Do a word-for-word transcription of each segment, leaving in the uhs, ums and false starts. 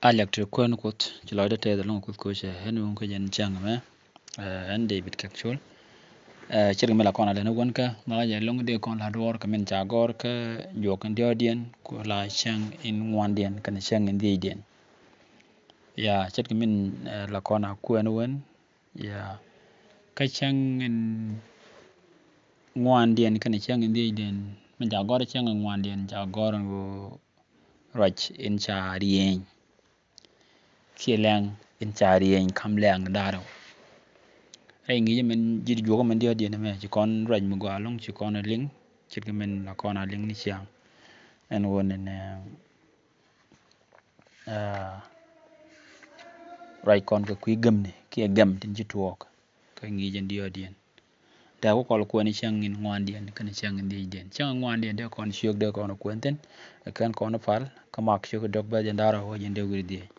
A liak ti kuɛn Kuoth ci lɔcdä tɛth ɛlɔ̱ŋ Kuoth kocɛ ɛn wun kä jɛn cäŋ mɛ. Ɛn David Kɛk Col. Ce̱tkɛ min la kɔn a lɛn wän kä nhɔkɛ jɛ lo̱ŋ dee kɔn la duɔɔr kɛ min ca gɔr kä juɔk in diɔ̱ɔ̱diɛn ku la cäŋ in ŋuandiɛn kɛn cäŋ in dhiecdiɛn. Ya ce̱tkɛ min la kɔn a kuɛn wän. Ya kä cäŋ in ŋuandiɛn kɛn cäŋ in dhiecdiɛn min ca gɔr cäŋ in ŋuandiɛn ca gɔr in wä ruac in ca rieny. Kiɛ lɛŋ in ca rieny kam lɛŋ ni da̱rɛ. Rɛy ŋi̱i̱cä min ji̱ juɔkä min diɔ̱ɔ̱diɛn mɛ ci kɔn ruac mi gɔaa ɛlɔ̱ŋ ci kɔn liŋ ce̱tkɛ min la kɔn a liŋ ni ciaŋ. Ɛn wä ni nɛ ruac kɔn kɛ kui̱ gämni kiɛ gɛm tin ci tuɔɔk kä ŋi̱i̱c in diɔ̱ɔ̱diɛn. Dee ku kɔl kuɛn cäŋ in ŋuandiɛn kɛn cäŋ in dhiecdiɛn. Cäŋ in ŋuandiɛn dee kɔn ciök dee kɔn kuɛn thi̱n. Kɛn kɔn pal kä Mak ciök dɔ̱k bɛth jɛn da̱rɛ wä jɛn dee wi̱r dhiec.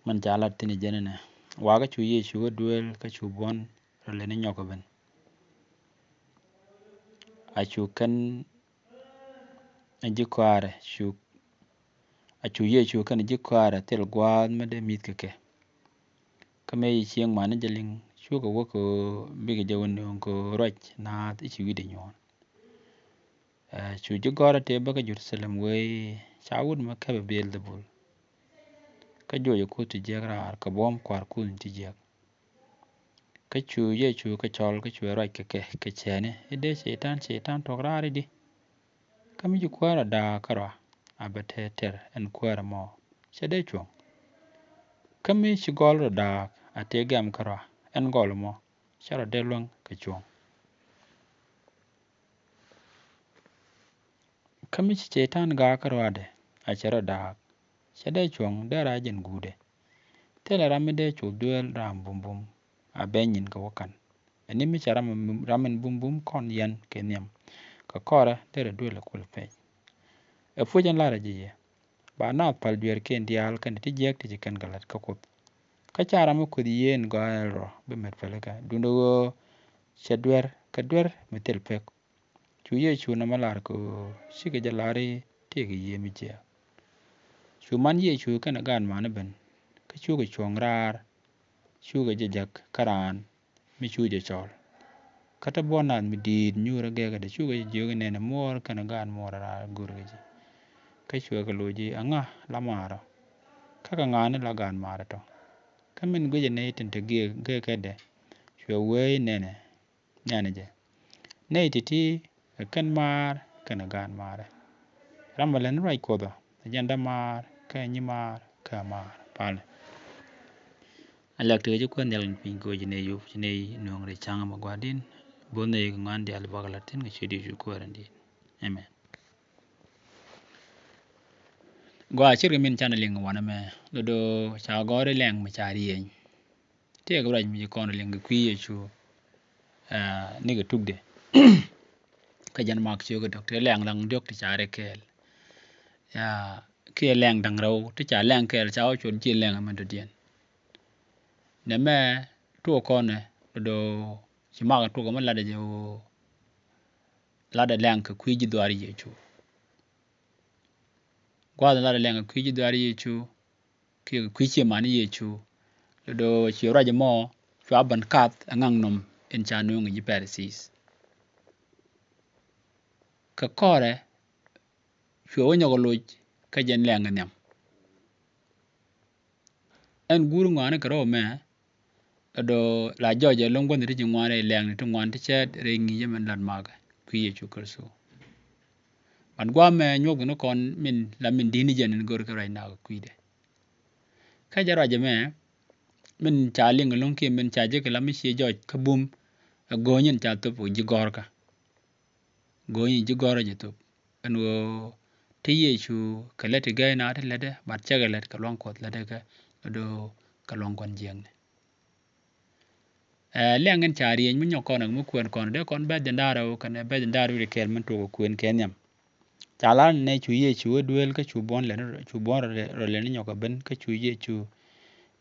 Min ca lat thi̱n jɛn inɛ wakä cu Yecu wä duel kä cu buɔ̱n rɔ lɛn inyɔk ben. A cu kɛn ji̱ kɔaarɛ cu a cu Yecu kɛn ji̱ kɔaarɛ thil gua̱a̱th mi dee mi̱th kɛ kɛ. Kä mëë ci cieŋ mani jɛ liŋ cukɛ wä kɛ ɣöö bikɛ jɛ wä nööŋ kɛ ɣöö ruac naath i̱ ci wi̱cdɛ nyuɔ̱ɔ̱n. Cu ji̱ gɔ̱rä tëë bä kä Jerusalem wee ca wut mi käpɛ Beelzebul. Kä juɔcɛ kuth ti jiäk raar kɛ buɔ̱m kua̱r kuth ti jiäk. Kä cu Yecu kɛ cɔl kä cuɛ ruac kɛ kɛ kɛ cɛɛni i̱ dee Cɛytan Cɛytan tuɔ̱k raar i̱di. Kä mi ci kuäärä da̱a̱k kärɔa a bɛ tɛɛr tɛr ɛn kuäärä mɔ cɛ dee cuɔ̱ŋ. Kä mi ci gɔl rɔ da̱a̱k a tëë gɛm kärɔa ɛn gɔl mɔ cɛ rɔ dee luäŋ kɛ cuɔ̱ŋ. Kä mi ci Cɛytan gaak kärɔadɛ a cɛ rɔ da̱a̱k cɛ dee cuɔ̱ŋ dee rac jɛn guutdɛ. Thilɛ ram mi dee cuth dueel ram bumbum a ben nyin kɛ wä kan. Ɛn ni mi ca ram in bumbum kɔn yɛn kɛ nhiam kɛ kɔrɛ derɛ duël ɛ kul pec. Ɛ puc ɛn larɛ ji̱ yɛ ba naath pal dueerkiɛn diaal kɛn ti jiɛk ti ci kɛn kɛ la̱t kä Kuoth. Kä ca ram mi kueth yieen gɔaa ɛl rɔ bi met pälikä duundɛ ɣöö cɛ duer kɛ duer mi thil pek. Cu Yecu nɔmɔ lar kɛ ɣöö cikɛ jɛ lar i̱ tëëkɛ yiëë mi jiääk. Cu man Yecu kɛnɛ gaat mani ben kä cukɛ cuɔ̱ŋ raar. Cukɛ jɛ jäk kä raan mi cu jɛ cɔl. Kä te buɔ̱n naath mi di̱i̱t nyuurä gɛɛkädɛ cukɛ jɛ jiök i̱ nɛnɛ muɔɔr kɛnɛ gaat muɔɔr raar go̱rkɛ ji̱. Kä cuɛ kɛ loc i̱ aŋa la maarɔ? Kä kɛ ŋa̱a̱ni la gaat maarɔ tɔ? Kä min guicɛ nɛy tin te gɛɛkädɛ cuɛ wee i̱ nɛnɛ nɛnɛ jɛ. Nɛy ti̱ti̱ ɛ kɛn maar kɛnɛ gaan maarɛ. Ram bɛ lɛn ruac Kuothɔ ɛ jɛn dämaar kä ɛ nyimaar kä ɛ maar. Palɛ. A lɛk tekɛ ci kuɛn nhial kɛn piny kɛ ɣöö ci nɛy yop ci nɛy nööŋ rɛy ca̱ŋ mɛ gua̱a̱r di̱n. Bo̱th nɛy kɛ ŋuan diaal bakɛ la̱t thi̱n kɛ ciöt Yecu Kuäär in di̱i̱t. Amen. Gɔaa, ce̱tkɛ min canɛ liŋ wanɛ mɛ do̱do̱ ca gɔ̱r i̱ lɛŋ mi ca rieny. Tëëkɛ ruac mi ci kɔn liŋ kɛ kui̱ Yecu. Aa, nikɛ tukdɛ. Kä jɛn Mak ciök kɛ dɔ̱k ti lɛŋ da̱ŋ diɔ̱k ti ca rɛ kɛɛl. Yaa, kiɛ lɛŋ da̱ŋ rɛw ti ca lɛŋ kɛɛl ca wä cuɔt ji̱ lɛŋ ɛmɛ dɔ̱diɛn. Nɛmɛ tuɔɔk kɔnɛ do̱do̱ ci Mak tuɔɔk ɛmɛ latdɛ jɛ ɣöö latdɛ lɛŋ kɛ kui̱ ji̱ dhuaar Yecu. Gua̱a̱th in latdɛ lɛŋ kɛ kui̱ ji̱ dhuaar Yecu kiɛ kɛ kui̱ ciɛ mani Yecu. Lɛ do̱ ciɛ ruac ɛmɔ cua ben kath ɛŋaŋ nɔm in ca nööŋ ji̱ Pharisees. Kɛ kɔrɛ cuɛ wä nyɔk loc kä jɛn lɛŋ nhiam. Ɛn guur ŋɔaani kɛ rɔw mɛ ɛ do̱ la jɔɔc ɛ lo̱ŋ gua̱n ti ci ŋuan rɛy lɛŋni ti ŋuan ti cɛɛt rɛy ŋi̱i̱cä min lat makɛ kui̱ Yecu Kritho. Ban gua̱a̱ mɛ nyuɔk ni kɔn min la min di̱t ni jɛn in go̱r kɛ ruac nak kui̱dɛ. Kä jɛ ruac ɛmɛ min ca liŋ lo̱ŋ kiɛ min ca jek la mi ciɛ jɔɔc kä bum ɛ go̱o̱ny in ca thop wä ji̱ gɔ̱rkä. Go̱o̱ny in ji̱ gɔ̱rä jɛ thop ɛn ɣöö te Yecu kɛ lät ti gɛy na ti lätdɛ bat cɛ kɛ lät kɛ luaŋ Kuɔth lätdɛ kɛ do̱ kɛ luaŋ kɔn jiäkni. Ɛ liɛŋ in ca rieny mi nyɔk kɔn mi kuɛn kɔn dee kɔn bɛth jɛn da̱rɛ wä kɛnɛ bɛth jɛn da̱rɛ wi̱cdɛ kɛɛl min tuɔk kɛ kuën kɛ nhiam. Ca lar nɛ cu Yecu wä duel kä cu buɔn lɛn cu buɔn rɔ lɛn nyɔk kɛ ben kä cu Yecu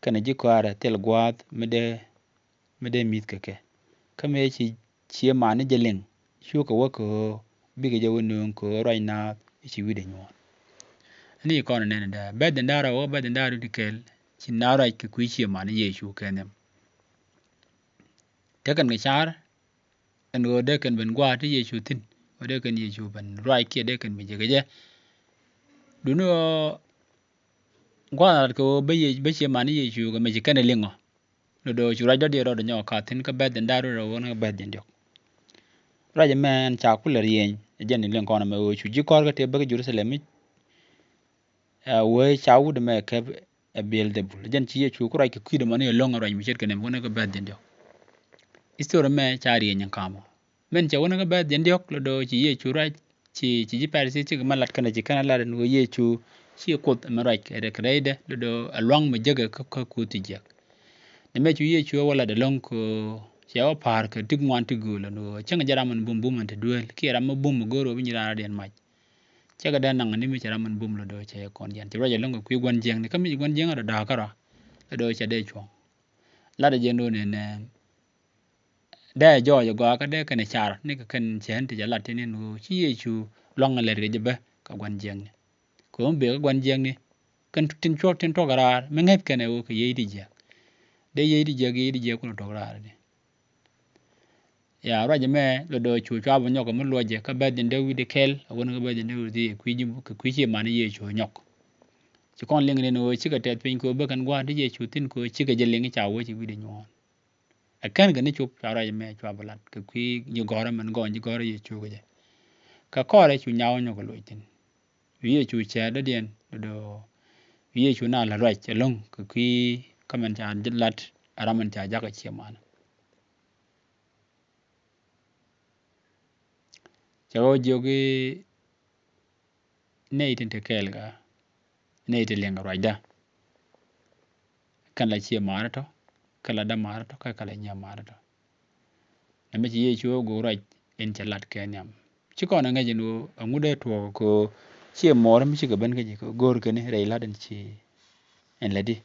kɛnɛ ji̱ kɔaarɛ thil gua̱a̱th mi dee mi dee mi̱th kɛ kɛ. Kä mëë ci cië mani jɛ liŋ cukɛ wä kɛ ɣöö bikɛ jɛ wä nööŋ kɛ ɣöö ruac naath i̱ ci wi̱cdɛ nyuɔ̱ɔ̱n. Ni kɔn nɛn dɛ bɛth in da̱rä wä bɛth in da̱rä di kɛl ci na ruac kɛ kui̱ cie man Yecu kɛ nhiam. Tekɛn kɛ car ɛn ɣöö dee kɛn ben gua̱a̱r ti Yecu thi̱n ɣöö dee kɛn Yecu ben ruac kiɛ dee kɛn mi jɛ kɛ jɛ. Duni ɣöö gua̱a̱r rat kɛ ɣöö bä cie man Yecu kɛ mi ci kɛn ɛ liŋɔ. Lɔ do̱ cu ruac dɔ̱diɛn rɔɔdɛ nyɔk ka̱thi̱n kä bɛ̈th jiɛn da̱ŋ rɛw ɣän kä bɛ̈th jiɛn diɔ̱k. Ruac ɛmɛ ɛn ca kulɛ rieny ɛ jɛn in liŋ kɔn ɛmɛ ɣöö cu ji̱ kɔr kä tëë bä kä Jerusalem i̱ ɛ wee ca wut ɛmɛ kɛp ɛ Biɛl-dhɛbul. Ɛ jɛn ci Yecu ku ruac kɛ kui̱dɛ mɔni ɛlɔ̱ŋ ɛ ruac mi ce̱tkɛ nɛm ɣän kä bɛ̈th jiɛn diɔ̱k. History ɛmɛ ca rieny in ka̱mɔ. Min cɛ wun kä bɛ̈th jiɛn diɔ̱k lɔ do̱ ci Yecu ruac ci ci ji̱ Pɛrɛthi cikɛ mɛ lat kɛnɛ ci kɛn a lat ɛn ɣöö Yecu ci Kuoth ɛmɛ ruac kɛ rɛydɛ lɔ do̱ ɛ luaŋ mi jekɛ kä kä kuth ti jiäk. Nɛ mɛ cu Yecu ɛ wä lat ɛlɔ̱ŋ kɛ cɛ wä pa̱a̱r kɛ ti ŋuan ti gööl ɛn ɣöö cäŋ jɛ ram min bum bum ɛn te duel kiɛ ram mi bum mi go̱o̱r ɣöö bi nyi raan rɔ̱diɛn mac. Cɛ kɛ dee naŋ ni mi cɛ ram min bum lɔ do̱ cɛ kɔn jiɛn ci ruac ɛlɔ̱ŋ kɛ kui̱ gua̱n jiäkni kä mi ci gua̱n jiäkni rɔ da̱a̱kä rɔ lɔ do̱ cɛ dee cuɔ̱ŋ. Lat ɛ jiɛn do̱ nɛnɛ. Dee jɔɔc ɛ gɔaa kä dee kɛn ɛ car ni kɛ kɛn cɛ ɛn ti jɛ lat tin in ɣöö ci Yecu luaŋ ɛ lɛr kɛ jɛ bä kɛ gua̱n jiäkni. Kɛ ɣöö mi bek kä gua̱n jiäkni kɛn tin cuɔ̱k tin tuɔk ɛ raar mi ŋäth kɛn ɛ ɣöö kɛ yiey ti jiäk. Dee yiey ti jiäk yiey ti jiäk kulɛ tuɔk raar ni. Ya ruac ɛmɛ lɔ do̱ cu cua bä nyɔk kɛ mi luɔcɛ kä bɛ̈th jiɛn dee wi̱cdɛ kɛl a wun kä bɛ̈th jiɛn dee wi̱cdɛ kɛ kui̱ ci man Yecu nyɔk. Ci kɔn liŋ ni ni ɣöö cikɛ tɛth piny kɛ ɣöö bä kɛn gua̱a̱r ti Yecu thi̱n kɛ ɣöö cikɛ jɛ liŋ ca wee ci wi̱cdɛ nyuɔ̱ɔ̱n. Ɛ kɛn kɛ ni cop cua ruac ɛmɛ cua bä lat kɛ kui̱ ji̱ gɔ̱rä mɛn gɔny ji̱ gɔ̱rä Yecu kɛ jɛ. Kɛ kɔrɛ cu nyaw nyɔk kɛ loc thi̱n. Cu Yecu cɛ dɔ̱diɛn do̱ cu Yecu na la ruac ɛlɔ̱ŋ kɛ kui̱ kä mɛn ca lat ɛ ram mɛn ca jakä cie manä. Cɛ ɣöö jiök i̱ nɛy tin te kɛɛl kä nɛy ti liŋ kɛ ruacda. Kɛn la cie ma̱a̱r tɔ kɛn la däma̱a̱r tɔ kɛ kɛn la nyiama̱a̱r tɔ. Nɛ mi ci Yecu ɣä go̱o̱r ruac in cɛ lat kɛ nhiam. Ci kɔn ɛ ŋäc in ɣöö ɛŋu dee tuɔɔk kɛ cie mɔɔr mi cikɛ ben kä ji̱ kɛ go̱o̱r kɛn rɛy lat in ci ɛn lätdi.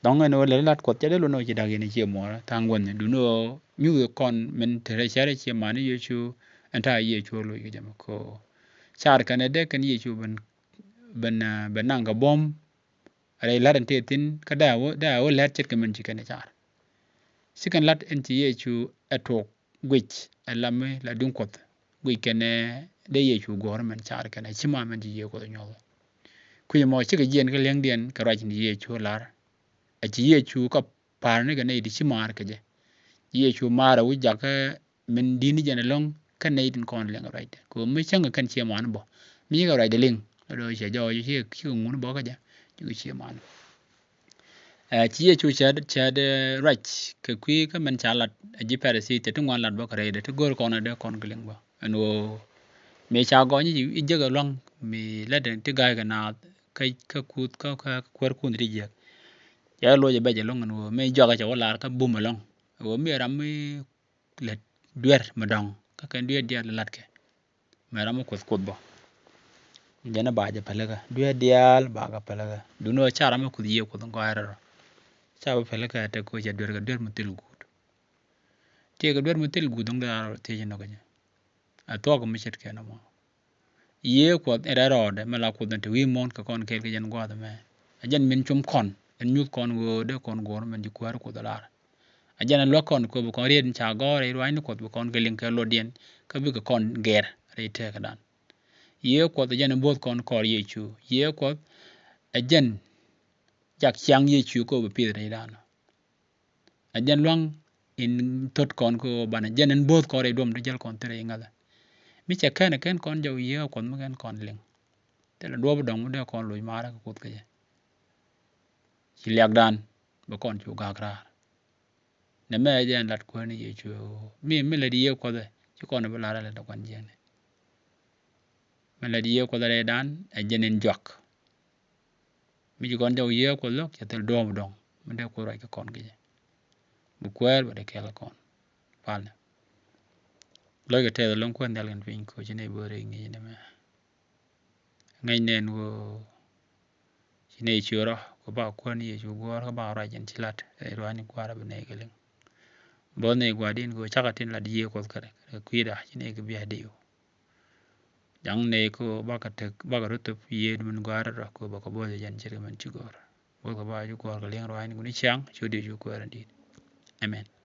Dɔ̱ŋ ɛn ɣöö lät lat Kuɔth cɛ dee lot ni ɣöö ci da̱k yɛn cie muɔɔrä tha̱a̱ŋ guänh. Duundɛ ɣöö nyuthkɛ kɔn min te rɛy cärɛ cie man Yecu ɛn ta̱a̱ Yecu loc kɛ jɛ mɛ kɛ ɣöö car kɛn ɛ dee kɛn Yecu ben ben ben naŋ kɛ buɔ̱m rɛy la̱t ɛn tëë thi̱n kä dee a wä dee a wä lät ce̱tkɛ min ci kɛn ɛ car. Ci kɛn la̱t ɛn ci Yecu ɛ tuɔɔk guic ɛ lam mi la duŋ Kuɔth guic kɛn ɛ dee Yecu guɔ̱ɔ̱r min car kɛn ɛ ci ma min ci Yecu Kuɔth ɛ nyuɔ̱th. Kui̱c ɛmɔ cikɛ jiɛn kä li̱eŋdiɛn kɛ ruac ni Yecu lar. A ci Yecu kä pa̱a̱r ni kɛ nɛy ti ci ma̱a̱r kɛ jɛ. Yecu ma̱a̱r a wi̱c jakä min di̱t ni jɛn ɛlɔ̱ŋ kä nɛy tin kɔn liŋ kɛ ruacdɛ kɛ ɣöö mi cäŋ kɛ kɛn cie man bä mi cikɛ ruacdɛ liŋ. Lɔ do̱ cɛ jɔɔc cikɛ ŋun bä kä jɛ cikɛ cie man. Ɛ ci Yecu cɛ cɛ ruac kɛ kui̱ kä min ca lat a ji̱ Pɛrɛthi cɛ ti ŋuan lat bä kɛ rɛydɛ ti go̱o̱r kɔn a dee kɔn kɛ liŋ bä. Ɛn ɣöö mëë ca gɔny i̱ jek ɛ lua̱ŋ mi lätdɛ ti ga̱a̱c kɛ naath kä kä kuth kä kä kuäär kunh ti jiäk. Cɛ loc ɛ bɛc ɛ lua̱ŋ ɛn ɣöö mëë juakä cɛ wä lar kä bum ɛlɔ̱ŋ. Ɛ ɣöö mi ram mi lät duer mi dɔ̱ŋ kä kɛn duer diaal latkɛ. Mɛ ram mi kuoth kuoth bä. Jɛn ɛ ba jɛ pälikä duer diaal ba kɛ pälikä. Duundɛ ɣöö ca ram mi kuoth yiëë kuoth ŋɔaarɛ rɔ. Ca bä pälikä ɛ tek kɛ cɛ duer kɛ duer mi thil guut. Tiee kɛ duer mi thil guut dho̱ŋ dee rar thiec inɔ kɛ jɛ. A thuɔk mi ce̱tkɛ nɔmɔ. Yiëë kuɔth in rɛl rɔɔdɛ mi la kuoth in te wi̱i̱ muɔ̱ɔ̱n kɛ kɔn kɛɛl kɛ jɛn gua̱a̱th ɛmɛ. A jɛn min cum kɔn in nyuth kɔn ɣöö dee kɔn guɔ̱ɔ̱r min ji̱ kuäär kuoth ɛ lar. A jɛn in luäk kɔn kɛ bi kɔn riet in ca gɔ̱r rɛy ruaacni kuɔth bi kɔn kɛ liŋ kɛ luɔtdiɛn kä bikɛ kɔn gɛr rɛy tëkädan. Yiëë kuɔth a jɛn in bo̱o̱th kɔn kɔɔr Yecu. Yiëë kuɔth a jɛn jak ciaŋ Yecu kɛ bi pith rɛydan. A jɛn lua̱ŋ in thot kɔn kɛ ɣöö banɛ jɛn in bo̱o̱th kɔn rɛy duɔ̱m ti jäl kɔn thil rɛy ŋäthɛ. Mi cɛ kɛn ɛ kɛn kɔn jɔw Yiëë kuɔth mi kɛn kɔn liŋ. Thilɛ duɔ̱ɔ̱p dɔ̱ŋ mi dee kɔn loc maarä kɛ kuoth kɛ jɛ. Ci liakdan bɛ kɔn cu gak raar. Nɛmɛ ɛ jɛn lat kuäär ni Yecu mi mi lät Yiëë kuɔthɛ ci kɔn bi lar ɛ lät ɛ gua̱n jiɛɛni. Mi lät Yiëë kuɔthɛ rɛydan ɛ jɛn in juak. Mi ci kɔn jɔw Yiëë kuɔth lo̱k cɛ thil duɔ̱ɔ̱p dɔ̱ŋ mi dee kuoth ruac kɛ kɔn kɛ jɛ. Bi kuäär bɛ dee kɛɛl kɛ kɔn. Palnɛ. Lo̱ckɛ tɛth ɛlɔ̱ŋ kuäär nhial kɛn piny kɛ ɣöö ci nɛy bä rɛy ŋi̱i̱c nɛmɛ. Ŋäc nɛn ɣöö ci nɛy ciöörä kɛ ba kuäär ni Yecu guɔ̱ɔ̱r kä ba ruac in ci lat rɛy ruaacni gua̱a̱r a bi nɛy kɛ liŋ. Bo̱th nɛy gua̱a̱r din kɛ ɣöö cakɛ tin lat Yiëë kuɔth kɛ rɛ kɛ kui̱da ci nɛy kɛ bia diw. Da̱ŋ nɛy ko bakɛ tek bakɛ rɔ thöp yiëë min gɔaa rɔ ko bakɛ bo̱o̱th jɛn ce̱tkɛ min ci go̱o̱r. Bo̱o̱th kɛ ba ju guɔ̱ɔ̱r kɛ liŋ ruaacni kuni ciaŋ cu diɛ cu kuäär in di̱i̱t. Amen.